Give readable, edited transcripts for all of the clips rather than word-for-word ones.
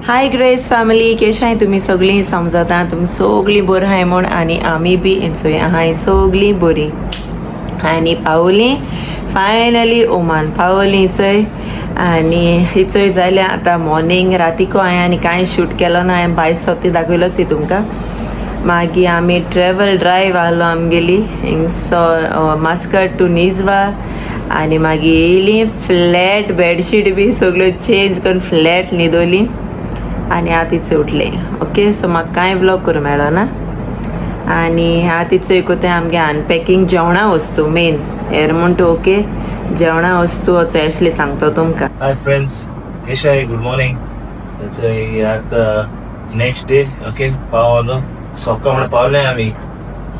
हाय grace family, केशाय तुमी सगळीं? समजता तुमी सगळीं बरी आहाय म्हूण आनी आमी बी इन्सोय आहाय सगळीं बरीं. आनी पावलीं फायनली ओमान पावलीं चोय. आनी हिचोय जाल्या आतां मॉर्निंग. रातीको हांवें आनी कांय शूट केलो ना. हांवें भायर सोती दाखयलोच तुमकां. मागीर आमी ट्रॅवल ड्रायव आहलो आमगेली हिंगसो मास्कट टू निजवा. आनी मागीर येयली, फ्लॅट बेडशीट बी सगळ्यो चेंज करून फ्लॅट न्हिदोली आनी आतां इचोय उठले. ओके, सो म्हाका कांय व्लॉग करूं मेळो ना. आनी आतां इचोय कोताय आमगे अनपॅकिंग जेवणा वस्तू मेन हेर म्हणटा. ओके, जेवणा वस्तू एशली सांगतो तुमकां. Hi friends, Yeshai, good morning. It's at the next day, okay, पावलो सकाळ म्हणून पावले आमी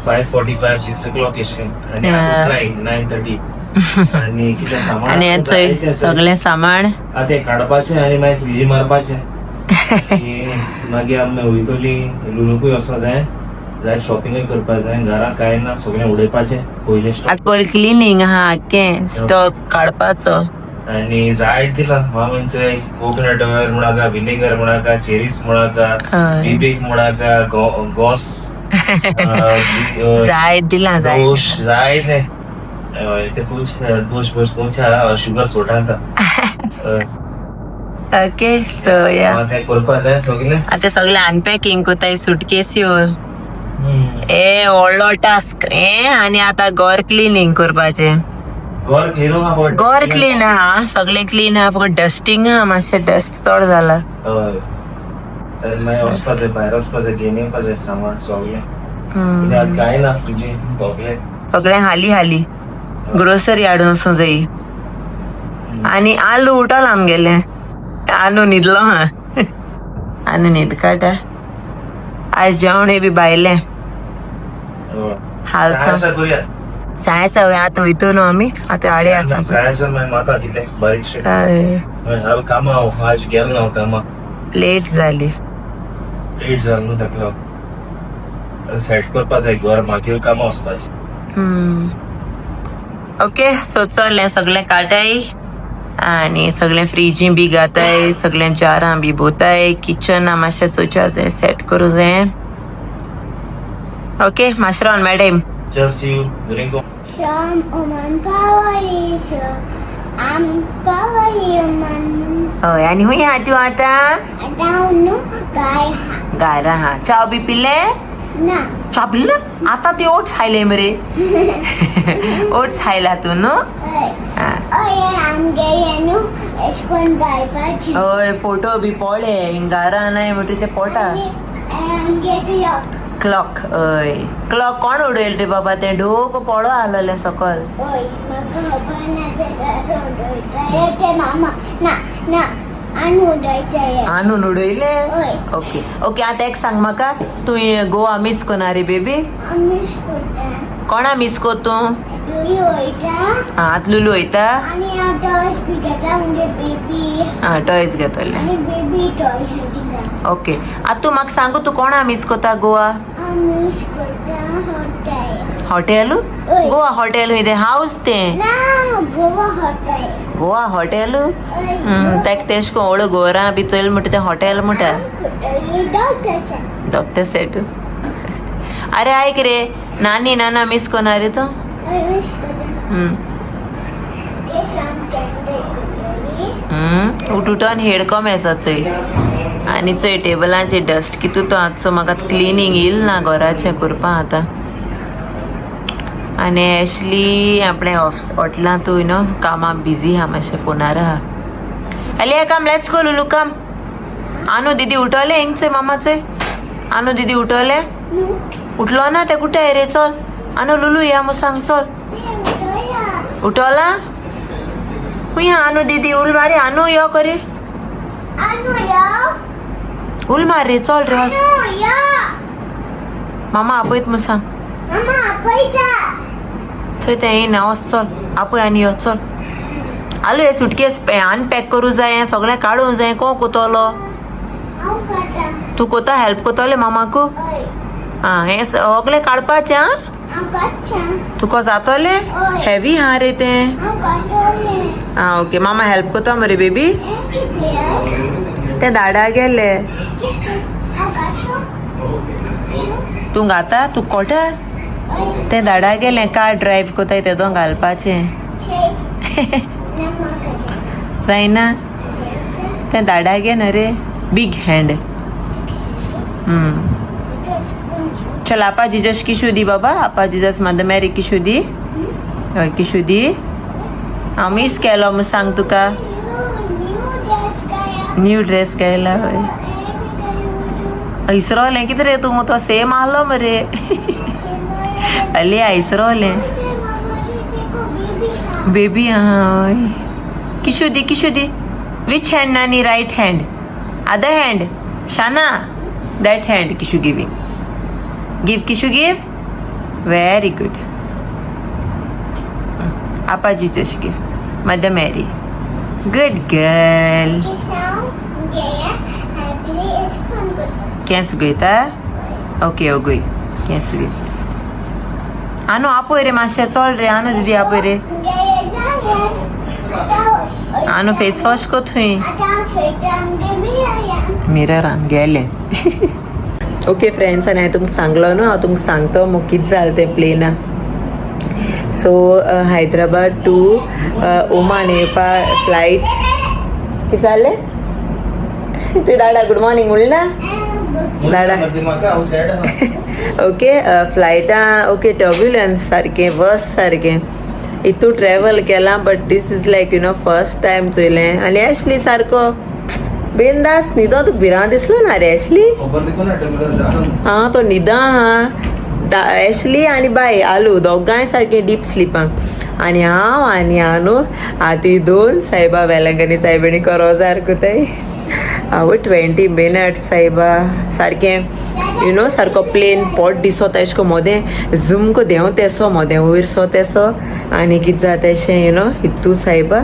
5:45, 6 o'clock येशे आनी आतां 9:30 आनी कितें सामान आनी आसा चोय जायतें आसा. सगळें सामान. आतां तें काडपाचें आनी मागीर फ्रिजी मारपाचें. आनी मागीर आमी वयतली लुलूकूय वचपा जाय, जाय शॉपिंगूय करपा जाय. घरां कांय ना, सगळें उडयपाचें पयलें स्टॉक. आतां पयलीं क्लिनींग आहा, आख्खें स्टॉक काडपाचो. आणि जायत दिला मामांचे कोकोनट ऑयल म्हणाका, विनेगर म्हणाका, चेरीस म्हणाका, हय. बिबीक म्हणाका, गोस जायत दिला, जायत. दोश जाय ते. हय, ते तुमचे दोश बोश तुमच्या शुगर सोडा. ओके, सो या. ते करपा जाय सगळे. आतां सगळें अनपॅकिंग कोताय, सुटकेस्यो, ए व्हडलो टास्क ए. आनी आतां घर क्लिनींग करपाचें. घर क्लीन. घर क्लीन आहा, सगळें क्लीन आहा, फक्त डस्टिंग आहा, मातशें डस्ट चड जाला. हय, तर मागीर वचपा जाय, भायर वचपा जाय, घेवन येवपा जाय सामान सगळें. कित्याक कांय ना फ्रिजीन सगळें. सगळें हाली हाली ग्रोसरी हाडून वचूं जाय. आनी आलू उठोला आमगेलें, आलू न्हिदलो हा, आनी न्हीद काडटा. आयज जेवण बी भायलें. हाल. सायन्स करूया. सायन्स आतां वयतो न्हू आमी, आतां हाडे आसा. सायन्स मागीर म्हाका कितें बारीकशें. हय. हांव कामां हांव आज गेलो ना हांव कामां. लेट जाली. लेट जालो न्हू ताका लागून. सेट करपा जाय घर, मागीर कामां वचपाचें. ओके, सो चल, हें सगळें काडटाय आनी सगळें फ्रिजी बी घाताय, सगळें जारां बी भोताय, किचना मातशें चोवच्या जाय, सेट करूं जाय. ओके, मातशें रावन मॅडम. चल, C you drink. Sham Oman पावली, आम पावली ओमान. हय, आनी खूंय आहा तूं आतां? आतां न्हू गाय हा. घारा हा. चाव बी पिलें? ना. च्या पिलें ना? आतां तूं ओट्स खायले मरे, ओट्स खायला तूं न्हू? हय. आं. हय, आमगे न्हू एशें कोन्न गायपाचें. हय, फोटो बी पळय हिंगारा नाय म्हणटरी ते पोटा. आनी आमगे क्लॉक. क्लॉक, हय, क्लॉक कोण उडयलें रे बाबा? तें ढोक पळो आसलेलें सकल. हय, म्हाका खबर ना तें उडयताय ते मामा ना ना आनी उडयताय. आणून उडयलें. हय. ओके ओके, आतां एक सांग म्हाका, तुवें गोवा मिस कोना रे बेबी? मिस करता. कोणा मिस कोत तूं? तुमी वयता. आं, आतां लुलू वयता. आनी हांव टॉयस बी घेता मुगे बेबी. आं, टॉयज घेतले. आनी बेबी टॉयस दिता. ओके, आतां तूं म्हाका सांगू, तूं कोणा मिस कोता गोवा? हांव मिस करता हॉटेल. हॉटेल? हय. गोवा हॉटेल खंय तें? हावज तें. ना, गोवा हॉटेल. गोवा हॉटेल. हय. तेका तेश कोन ओल्ड गोरा बी चोयल म्हणटा, तें हॉटेल म्हणटा. डॉक्टर साहेब. Doctor set. अरे आयक रे, नानी नाना मिस कोना रे तूं? हय, मिस करता. केश कॅन्डल करतली. उठ उठोन हेडकॉम आसा चोय. आनी चोय टेबलाचेर डस्ट कितू तो आतां. म्हाका क्लिनींग येयल ना घराचें करपा आतां. आनी एशली आपणे हॉटेलांत तूं न्हू कामां बिजी आहा, मातशें फोनार आहा. Elia, come, let's go. Lulu, come. आनू दिदी उठवलें? हिंग चोय, मामा चोय, आनू दिदी उठवलें? न्हू. उठलो ना ते? कुठे रे? चल आनू, लुलू या मग सांग, चल. ते उठोया. उठवला? खूंय आनू दिदी? उल मारे आनू, यो करे. आनू यो. उल मार रे, चल रे, वच. आनू यो. मामा आपयत मग सांग. मामा आपयता. चोय, तें येयना. वच, चल, आपय आनी यो, चल. आलू, हे सुटकेस अनपॅक करूं जाय, सगळें काडूंक जाय. कोण कोतलो? हांव करता. तूं कोता? हेल्प कोतोले मामाकू? हय. आं, हें सगळें काडपाचें आं. हांव करता. तुका जातोलें? हय. हेवी हा रे तें. हांव करतलें. आं, ओके, मामा हेल्प कोता मरे बेबी. हें कितें? ते दाडा गेले. तूं घाता तूं कोटा ते दाडा गेले कार ड्रायव्ह कोताय तेदो घालपाचें जायना. ते दाडा गे न्हू रे बीग हँड. चल आपा जिजस किशू दी बाबा. आपा जिजस मदर मॅरी किशू दी. हय किशू दी. हांव मीस केलो म्हूण सांग तुका. न्यू ड्रेस केला. हय इसरोलें कितें रे तूं तो सेम आहलो मरे. अली आयसरोलें बेबी. आहा हय किशू दी किशू दी. Which hand नानी? Right hand other hand Shana that hand Kishu giving give Kishu give. Very good. आपा Jesus give Mother Mary. Good girl. केंस गयता. ओके ओगय केंस गे. आनो आपय रे मातशें चल रे. आनो दिदी आपय रे. आनो फेस वॉश को थंय मिररान गेले. ओके फ्रेंड्स, आनी हांवें तुमकां सांगलो न्हू हांव तुमकां सांगतो मग कितें जालें तें प्लेना. सो हैदराबाद टू ओमान येवपा फ्लायट कितें जालें. तुवें दाडा गुड मॉर्निंग म्हणलें ना दाडा. ओके फ्लायटा ओके टर्ब्युलन्स सारकें वर्स सारकें इतू ट्रॅवल केलां but this is like you know first time चोयलें. आनी एशली सारको बिंदास न्हिदो. तुका भिरांत दिसलो ना रे एशली? आं तो न्हिदा आहा. एशली आनी बाय आलू दोगांय सारकें डीप स्लिपां. आनी हांव आनी हांव आती दोन सायबा वेलंगनी सायबिणी रोजार कुताय. हांव 20 मिनट्स सायबा सारकें you know सारको प्लेन पोट दिसोता एशे को मोदें झुमको देंव तेसो मोदें वयर सो तेसो आनी कितें जाता अशें you know हितू सायबा.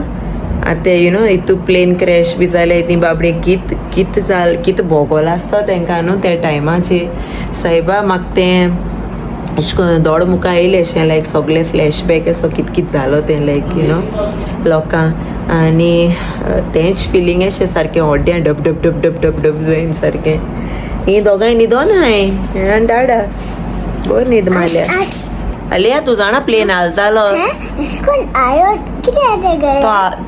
आतां ते you know हितू प्लेन क्रॅश बी जालें ती बाबडी कित कित जाल कित भोगोल आसता तेंकां न्हू त्या टायमाचेर सायबा. म्हाका तें अशें करून दोड मुखार येयलें अशें लायक सगळें फ्लॅशबॅक असो कित कित जालो तें लायक you know लोकांक. आनी तेंच फिलींग अशें सारकें होड्ड्यां डब डब डब डब डब डब जायन सारकें. ही दोगांय न्हिदोन हांवें आनी डाडा बरी न्हीद मारल्या. अलिया तूं जाणा प्लेन हालतालो तो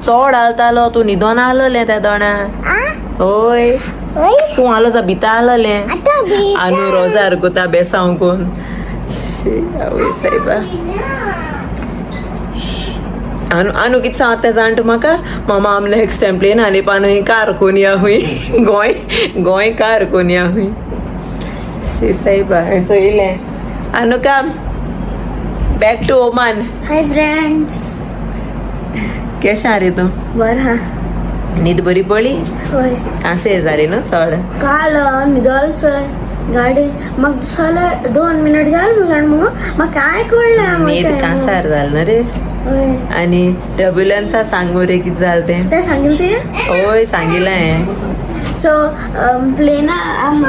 चड हालतालो. तूं न्हिदोन आहलोलें त्या दोणा. हय तूं आहलो जा भिता आहलोलें. आनू रोजार कोता बेसांव कोन आवय सायबा. आनू आनू कितें सांगता जाण तूं म्हाका? मामा आम नेक्स्ट टायम प्लेन आनी पानू कार कोन या हुंय गोंय गोंय कार कोन या हुंय. शी सायबा. हांवें चोयलें. आनू come back to Oman. Hi friends. केशें रे तूं? बरं हा. न्हीद बरी पडली? हय. कांसे जाली न्हू चड? काल न्हिदोल चोय गाडी म्हाका दिसलें 2 मिनट जालें जाण मुगो म्हाका कांय कळ्ळें. न्हीद कांसार जाल न्हू रे. हय. आनी टर्ब्युलन्सा सांग मरे कितें जालें तें. तें सांगिल्लें तें? हय सांगिल्लें हांवें. सो प्लेना आम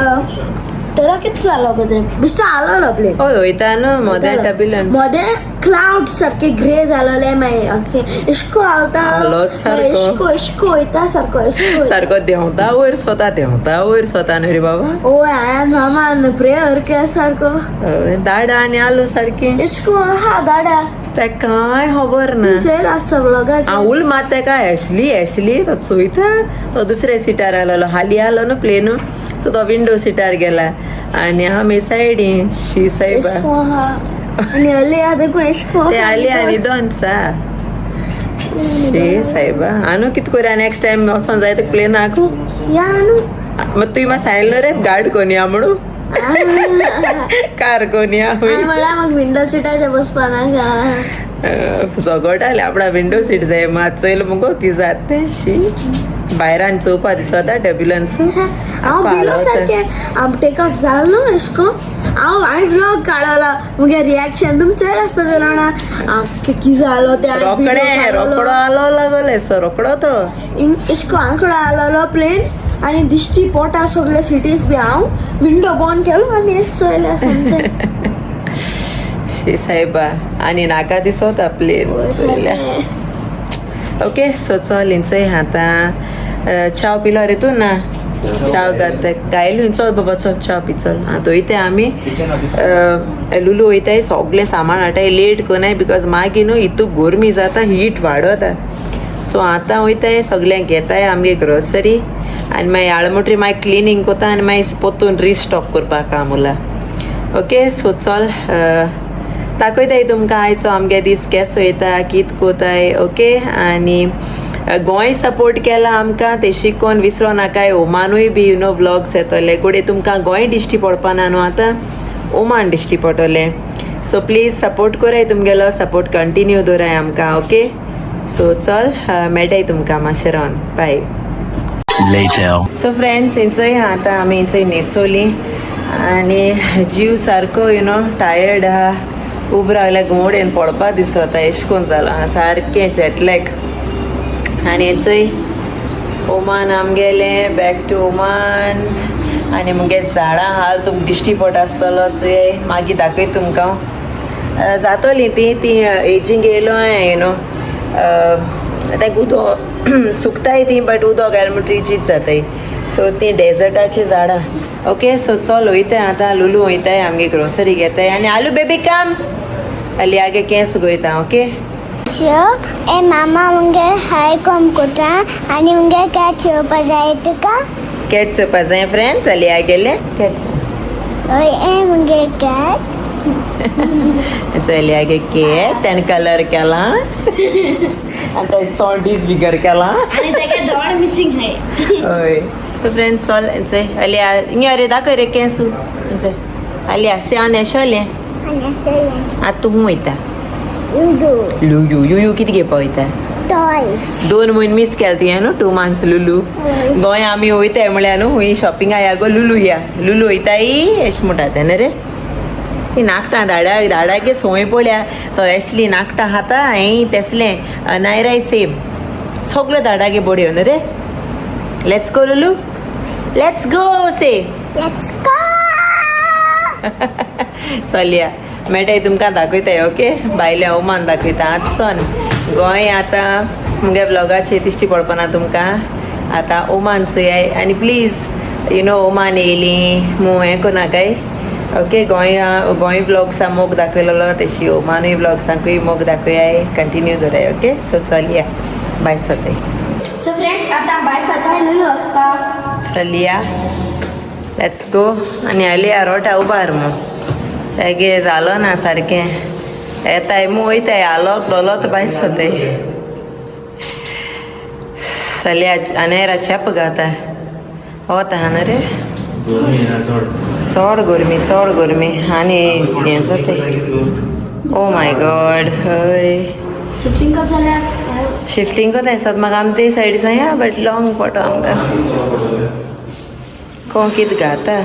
तेरा कितें जालो गो तें बेश्टो आलोलो प्लेन. हय वयता न्हू मोदें टर्ब्युलन्स. मदें क्लाउड सारके ग्रे जालोले मागीर अशें इश्को हालता. हालोत सारको. इश्को इश्को वयता सारको इश्को. सारको देंवता वयर स्वता देंवता वयर स्वता न्हू रे बाबा. ओय हांवें मामान प्रेयर केलें सारको. हय दाडा आनी आलू सारकें. इश्को आहा दाडा. तेका कांय खबर ना. चोयल आसता ब्लॉगाचेर. हांव उल मात तेका एशली एशली तो चोयता तो दुसऱ्या सिटार आलोलो हाली आलो न्हू प्लेनू सो तो विंडो सिटार गेला आनी आमी सायडीन. शी सायबा. इश्को आहा आनी अली आहा देखून इश्को. ते आली आनी दोन सा. शी सायबा. आनू कित कोया नेक्स्ट टायम वचोन जाय तुका प्लेनाकू? या न्हू. मागीर तुवें म्हाका सांगलें न्हू रे गाड कोन या म्हणून कार कोन या हांवें म्हळ्यार म्हाका विंडो सिटाचेर बसपा नाका. झगडटाले आपणा विंडो सीट जाय. मात चोयलें मुगो कितें जाता तें. शी भायरान चोवपा दिसता टर्ब्युलन्स. हांव भिलो सारकें. हांव टेक ऑफ जालो न्हू अशें हांव हांवें ब्लॉग काडलो मुगे रिएक्शन तुमी चोयल आसता जाणा कितें जालो तें. रोकडे रोकडो आलो लागोले सो रोकडो तो. इश्को आंकडो आलोलो प्लेन आनी दिश्टी पोटा सगळे सिटीज बी. हांव विंडो बंद केलो आनी हेच चोयलें सोमतें. शी सायबा. आनी नाका दिसोता प्लेन चोयल्या. ओके सो चल इंचय आतां. चाव पिलो रे तूं ना? चाव घात गायलू. चल बाबा चल चाव पी चल. आतां वयताय आमी लुलू वयताय सगळें सामान हाडटाय लेट कोनाय because मागीर न्हू इतू गोरमी जाता हीट वाडता. सो आतां वयताय सगळें घेताय आमगे ग्रोसरी आनी मागीर आळमोटरी मागीर क्लिनींग कोता आनी मागीर पोत्तून रिस्टॉक करपाक काम उरला. ओके सो चल दाखयताय तुमकां आयचो आमगे दीस केसो वयता कित कोताय. ओके आनी गोंय सपोर्ट केला आमकां ते शिकोवन विसरो नाकाय. ओमानूय बी you know vlogs येतले गोडे तुमकां गोंय दिश्टी पडपा ना न्हू आतां ओमान दिश्टी पडटलें. सो प्लीज सपोर्ट कराय तुमगेलो सपोर्ट कंटिन्यू दवराय आमकां. ओके सो चल मेळटाय तुमकां मातशें रावन बाय. सो फ्रेंड्स इंचय आतां आमी इंचय न्हेसोली आनी जीव सारको you know tired आहा. उब रावल्या घुंवडेन पडपा दिसता एशें कोन जालां सारकें जेटलॅक. आनी चोय ओमान आमगेलें बॅक टू ओमान. आनी मुगे झाडां हाल तुमकां दिश्टी पडटा आसतलो चोय मागीर दाखयता तुमकां. जातोली ती ती एजींग येयलो हांवें you know ताका उदक सुकताय ती बट उदक घाल म्हणटरी जीत जाताय. सो ती डेजर्टाची झाडां. ओके सो चल वयताय आतां लुलू वयताय आमगे ग्रोसरी घेताय आनी आलू बेबी काम आली आगे केंस गोयता. ओके ए मामा मुगे हाय कोम कोता आनी मुगे कॅट येवपा जाय तुका. कॅट चोवपा जाय फ्रेंड्स आली आगेले कॅट. हय ए मुगे कॅट. चली आगे कॅट ताणें कलर केला आनी ताजें तोंड डिसफिगर केलां. आनी तेगे दोळ मिसिंग हाय. हय सो फ्रेंड्स चल चय आलिया हिंगा रे दाखय रे केंसू चय आलिया से हांव न्हेसोलें. आनी आसलें आतां तूं खूंय वयता? लुडो. लुलू युयू कितें घेवपा वयता? टॉयज. 2 म्हयने मीस केले तुवें न्हू 2 मंथ्स लुलू. गोंय आमी वयताय म्हळ्यार न्हू खूंय शॉपिंगा या गो लुलू या लुलू वयताय अशें म्हणटा तें न्हू रे. ती नाकटां धाडा धाडागे संवय पळया तो एशली नाकटां खाता हांयें तेसलें नायराय सेम सगळ्यो धाडागे बड्यो न्हू रे. Let's go Lulu let's go say let's go. चलया मेळटाय तुमकां दाखयताय. ओके भायल्या ओमान दाखयता. आतां सन गोंय आतां मुगे ब्लॉगाचेर दिश्टी पडपाना तुमकां. आतां ओमान चोयाय आनी प्लीज you know Oman येयली मू हें कोनाकाय. ओके गोंय गोंय ब्लॉग्सा मोग दाखयलेलो तेशी ओमानूय ब्लॉग्सांकूय मोग दाखयाय कंटिन्यू दवराय. ओके सो चलया बाय सोताय. सो फ्रेंड्स आतां बाय साताय लुलू वचपाक. चलया let's go. आनी आलिया रोटा उबार मू तेगे जालो ना सारकें येताय मू वयताय आलो दोलोत बायस जाताय. चलया आनी चेप घाता वता हा न्हू रे. चड गरमी चड गरमी आनी हें जाताय. ओ my God हय शिफ्टींग करत जाल्यार शिफ्टींग कोताय सद म्हाका आम ते सायडी या बट लॉंग पडो आमकां कोण कितें घाता.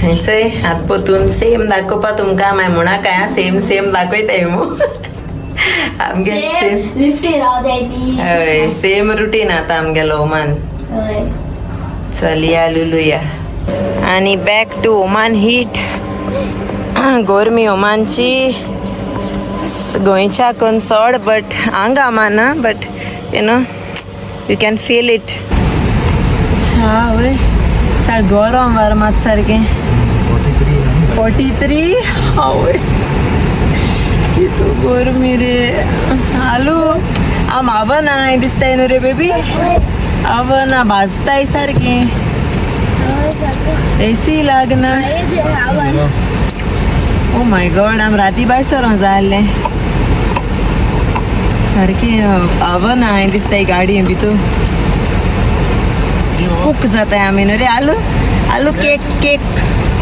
चोय आतां पोतून सेम दाखोवपा तुमकां मागीर म्हणा काय सेम सेम दाखयताय मू आमगे सेम लिफ्टी रावताय ती. हय सेम रुटीन आतां आमगेलो ओमान. हय चलया लुलुया आनी बॅक टू ओमान हीट. गोरमी ओमानची गोंयच्या कोन चड बट हांगा माना but you know you can feel it. सा वय सा गरम वार मात सारकें 43. आवय कितू गरमी रे. हालो आम आवन आहाय दिसताय न्हू रे बेबी. आवन भाजताय सारकें एसी लागना. ओ my God आम राती बाय सरो जाय सारकें आवन आहाय दिसताय गाडी भितू कुक जाताय आमी न्हू रे. आलू आलू केक केक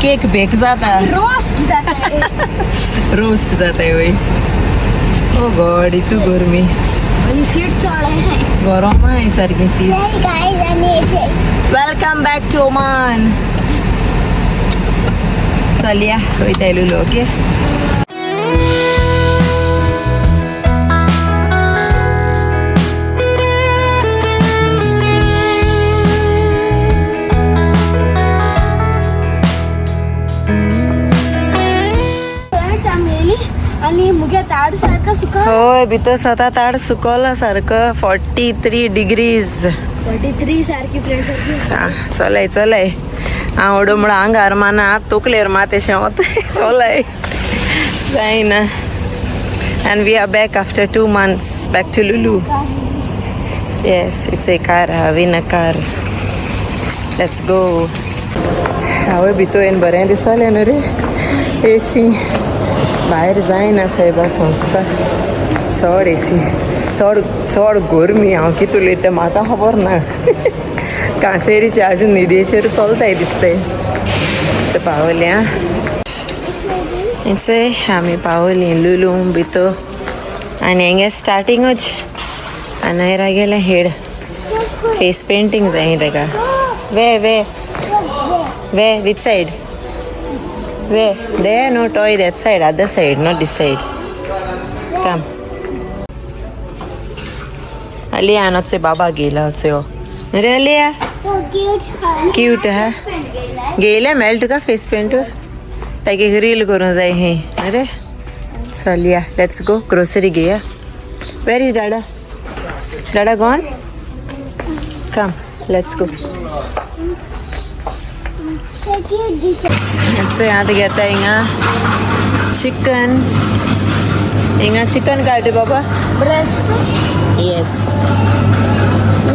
केक बेक जाता रोस्ट जाता. रोस्ट जाताय वय. ओ गॉड इतू गरमी सीट चड आहे. गरम आहे सारकी सीट. गायज आनी welcome back to Oman. चलया वयताय लुलू. ओके फ्रेंड्स आमी येयली आनी मुगे ताड सारको सारका सुका. होय, भितर 7-8 सुकलो सारको. 43 डिग्रीज. 43 सारकी फ्रेंड सारकी. चलय चलय, हांव उडो म्हणून आंगार माना तकलेर मातेशें वता. चलय जायना. And we are back after 2 months, back to Lulu. Yes, it's a car, having a car. Let's go. हांवें भितर येवन बरें दिसलें न्हू रे. एसी भायर जायना सायबा संस्कार. चड एसी, चड चड गरमी. हांव कितें उलयता म्हाका खबर ना. कांसेरीचे अजून न्हिदेचेर चलताय दिसताय. पावली आं. चोय आमी पावली लुलू भितर आनी हेंगे स्टार्टिंगूच आनी गेले हेड फेस पेंटींग जाय तेका. वे वे वे, which side? Way they no toy, that side, other side, not this side. Come. Aliya नोचे बाबा गेला चोय रे अलिया. क्यूट हा गेले. मेळ तुका फेस पेंट? तागे रील करूं जाय हे. अरे चल या, let's go grocery घेया. Where is Dada? Dada gone? Come, let's go. चोय आतां घेता हिंगा चिकन. हिंगा चिकन काडटे बाबा. ब्रेस्ट. येस.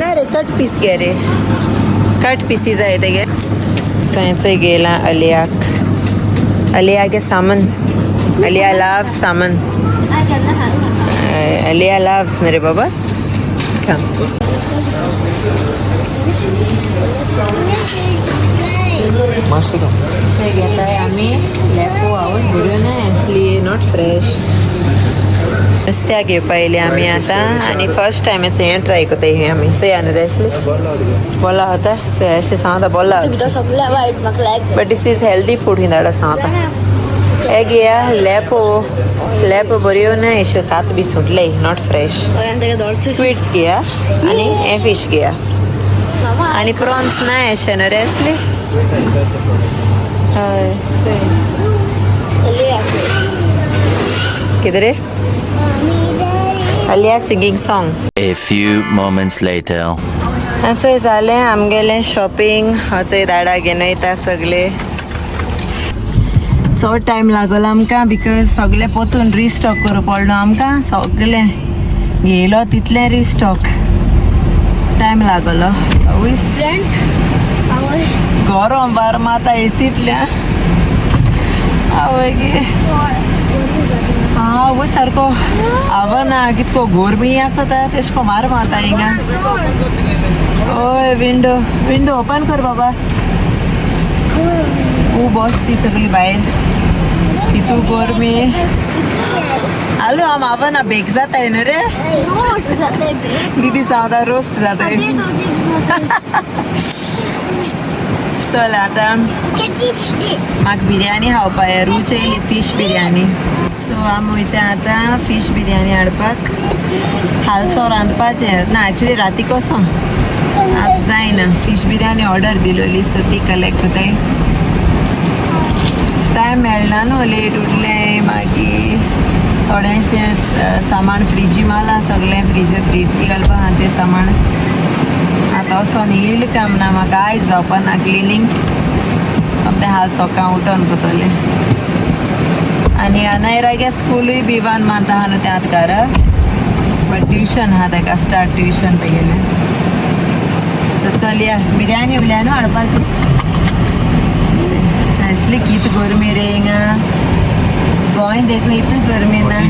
ना रे, कट पीस घे रे. कट पीसी जाय तेगे. सो हेंचोय गेला अलियाक. अलिया के सामन. अलिया लव सामन. अलिया लव्स न्हू रे बाबा? कम. घेताय आमी लेपो. आवय, बऱ्यो ना असली, not fresh. नुस्त्याक घेवपा येयली आमी आतां आनी फर्स्ट टायम हें ट्राय करता हें आमी. चोया न्हू रे, असली बोला होता. चोय अशें सांगता बोला. भितर सगळें वायट म्हाका लायक. But this is healthy food हिंदाडा सांगता. हे घेया लेपो. लेपो बऱ्यो ना अश्यो, कात बी सुटले, not fresh. स्क्विड्स घेया आनी हें फिश घेया आनी प्रॉन्स ना अशें न्हू रे असली. हय चोय कितें रे अलिया singing song. A few moments later. चोय जालें आमगेलें शॉपिंग. चोय दाडा घेवन वयता सगळे. चड टायम लागलो आमकां because सगळें पोतून रिस्टॉक करूं पडलो आमकां. सगळें घेयलो तितलें रिस्टॉक, टायम लागलो. फ्रेंड्स, गरम वार माता एसींतल्या. आवय गे, आवय सारको आवना कितको गोरमी आसा तेशको मार माता हिंगा. ओय विंडो विंडो ओपन कर बाबा. ऊ बस ती सगळी भायर कितू गोरमी. आलू आम आवना बेक जाताय न्हू रे. दिदी सांगता रोस्ट जाताय. चल आतां म्हाका बिर्याणी खावपा रूच येयली, फीश बिर्याणी. सो आमी वयता आतां फीश बिर्याणी हाडपाक. हालसो रांदपाचें ना एक्चुली, राती कसो आतां जायना. फीश बिर्याणी ऑर्डर दिलोली, सो ती कलेक्ट करताय. टायम मेळना न्हू, लेट उठलें. मागीर थोडेशें सामान फ्रिजी मारलां सगळें. फ्रिज फ्रिजी घालपा आहा तें सामान. आतां वचोन येयलें काम ना म्हाका, आयज जावपा ना क्लिनींग. सोमतें हाल सकाळ उठोन करतलें. आनी अनायरागे स्कुलूय बी 1 मंथ आहा न्हू तें आतां घरा, बट ट्युशन आहा तेका, स्टार्ट ट्युशन तेगेलें. सो चलया बिर्याणी उरल्या न्हू हाडपाची. असली कित गरमी रे हिंगा. गोंय देखून इतू गरमी ना.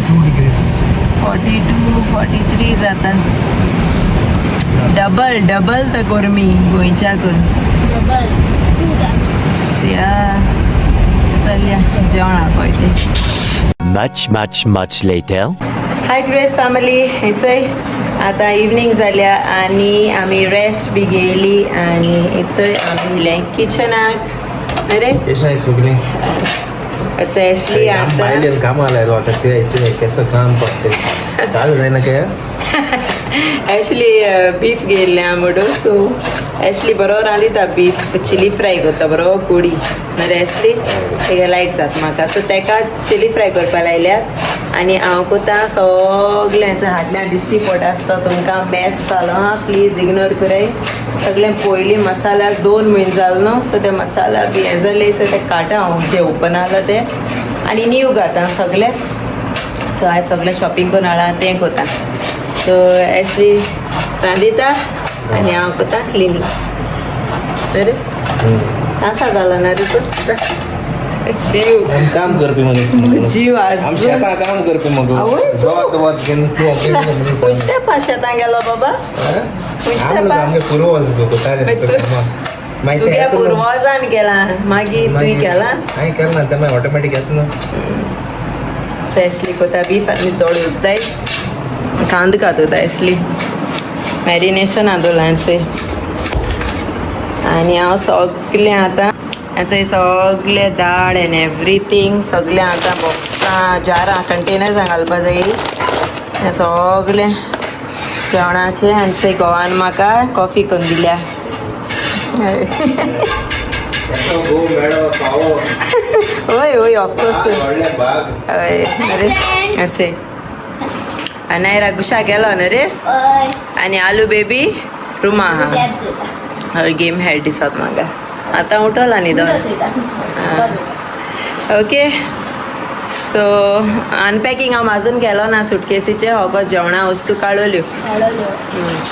42 43 जाता. डबल डबल तर गरमी गोंयच्याकून. Double, 2 Times. या चलया जेवण हाडपा वयता. Much, much, much later. Hi grace family, हेचय आतां इवनींग जाल्या आनी आमी रेस्ट बी घेयली आनी हेचय आमी येयले किचनाक. अरे येशाय सगळीं. अच्छा एशली आतां बायलेन कामाला आयलो आतां. चेय चेय केसो काम करते. काल जायना काय. ॲशली बीफ घेयल्लें म्हणून सो ॲशली बरो रांदिता बीफ चिली फ्राय करता बरो गोडी नाल्यार ॲशली तेगे लायक जाता म्हाका सो तेका चिली फ्राय करपा लायल्या आनी हांव कोता सगळें हाडल्या दिश्टी पडटा आसता तुमकां मॅस जालो हा प्लीज इग्नोर कराय सगळें पयलीं मसाला 2 म्हयने जालो न्हू सो ते मसाला बी हें जाले सो ते काडटा हांव जे ओपन आसा ते आनी नीव घाता सगळें सो हांवें सगळें शॉपिंग करून हाडलां तें कोता सो ॲशली रांदिता आनी हांव कोता क्लिनींग बरें आसा जालो ना रे तूं जीव काम करपी मगे जीव आम आज शेतां काम करपी मगो आवय. जवात वत घेवन तूं खंयच्या पा शेतां गेलो बाबा खंयच्या पा आमगे पुर्वज गो कोताले मागीर तूं- मागीर ते तुगे येता न्हू. पुर्वजान केला मागीर तुवें केला हांवें केलें ना तें मागीर ऑटोमॅटीक येता न्हू. सो ॲशली कोता बीफ आनी दोळे उरताय कांदो घातोता ॲशली मॅरिनेशन आदोलांचें आनी हांव सगळें आतां हाचें सगळें दाळ एन्ड एवरीथींग सगळें आतां बॉक्सां जारां कंटेनर्सां घालपा जाय हें सगळें जेवणाचें आनी घोवान म्हाका कॉफी करून दिल्या. गो मेळो पावो हय हय ऑफकोर्स व्हडले बाग. हय अरे अशें अनायरा गुशा गेलो न्हू रे आनी आलू बेबी रुमा आहा. हय गेम हेड दिसत म्हाका आतां उठोला न्हिदोन. ओके सो अनपॅकिंग हांव आजून केलो ना सुटकेसीचें होगो जेवणा वस्तू काडल्यो.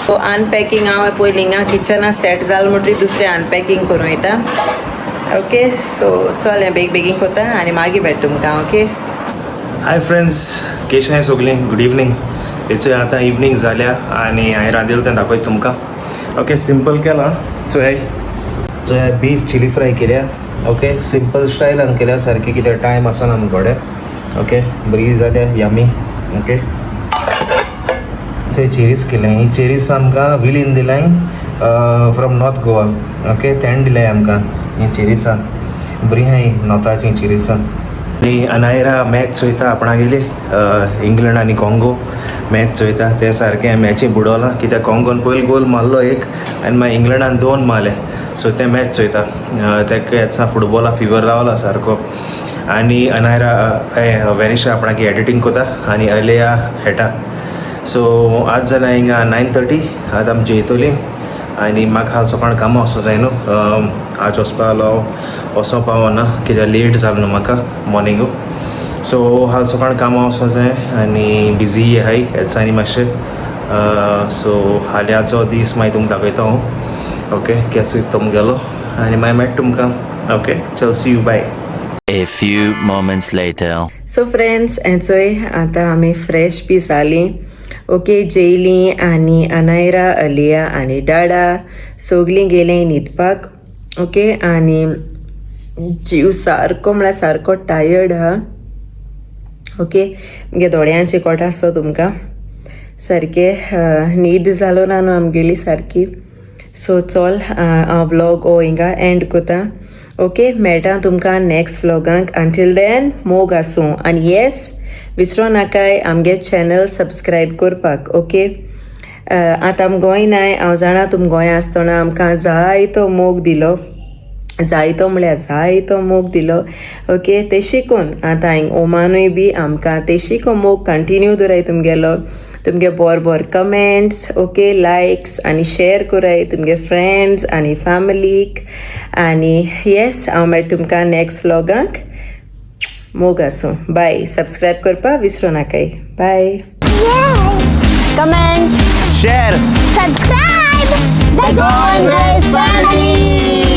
सो अनपॅकिंग हांव पयलीं हिंगा किचना सेट जाल म्हणटरी दुसरें अनपॅकिंग करूं वयता. ओके सो चल हें बेग बेगीन कोता आनी मागीर मेळटा तुमकां. ओके हाय फ्रेंड्स, केश आहाय सगळीं? Good evening. हेचो आतां इवनींग जाल्या आनी हांवें रांदिल्लें तें दाखयता तुमकां. ओके सिंपल केलां. चोय चोय बीफ चिली फ्राय केल्या. ओके सिंपल स्टायलान केल्या सारकी कित्याक टायम आसना आमचे कडेन. ओके बरी जाल्या यमी. ओके चोय चेरीस केल्या. ही चेरीस आमकां विलीन दिलाय फ्रॉम नॉर्थ गोवा. ओके तेणें दिलाय आमकां ही चेरीसां बरी आहाय नॉर्थाची चेरीसां. आनी अनायरा मॅच चोयता आपणागेली इंग्लंड आनी कॉंगो मॅच चोयता. तें सारकें मॅची बुडवलां कित्याक कॉंगोन पयलो गोल मारलो एक आनी मागीर इंग्लंडान 2 मारले. सो तें मॅच चोयता. तेका येता फुटबॉला फिवर रावला सारको. आनी अनायरा वेनिशा आपणागे एडिटींग कोता आनी अलेया हेटा. सो आज जाल्यार हिंगा 9:30. आतां आमी जेयतोली आनी म्हाका हाल सकाळ कामां वचूं जाय न्हू. आज वचपा जालो वचों पावना कित्याक लेट जालो न्हू म्हाका मॉर्निंगू. सो हाल सकाळ कामां वचों जाय आनी बिजी आहाय हेचांनी मातशें. सो हाल्यांचो दीस मागीर तुमकां दाखयता हांव. ओके केसो तुमगेलो आनी मागीर मेळटा तुमकां. ओके चल see you bye. A few moments later. So friends हेंचोय आतां आमी फ्रेश बी जालीं. ओके जेयलीं आनी अनायरा अलिया आनी डाडा सगलीं गेलीं न्हिदपाक. ओके आनी जीव सारको म्हळ्यार सारको टायर्ड आहा. ओके मगे दोळ्यांचे कोट आसता तुमकां सारकें न्हीद जालो ना न्हू आमगेली सारकी. सो चल हांव व्लॉग हो हिंगा एंड कोता. ओके मेळटा तुमकां नेक्स्ट व्लॉगांक. अंटील then मोग आसूं आनी येस विसरो नाकाय आमगे चॅनल सबस्क्रायब करपाक. ओके आतां आम गोंय नाय हांव जाणा तुम गोंय आसतना आमकां जायतो मोग दिलो जायतो म्हळ्यार जायतो मोग दिलो. ओके ते शिकून आतां हिंग ओमानूय बी आमकां ते शिको मोग कंटिन्यू दवराय तुमगेलो तुमगे बोर बोर कमेंट्स ओके लायक्स आनी शेअर कराय तुमगे फ्रेंड्स आनी फॅमिलीक. आनी येस हांव मेळटा तुमकां नेक्स्ट व्लॉगाक. मोग आसूं बाय. सबस्क्रायब करपाक विसरू नाकाय. बाय. Comment share subscribe the Goan Girls Family.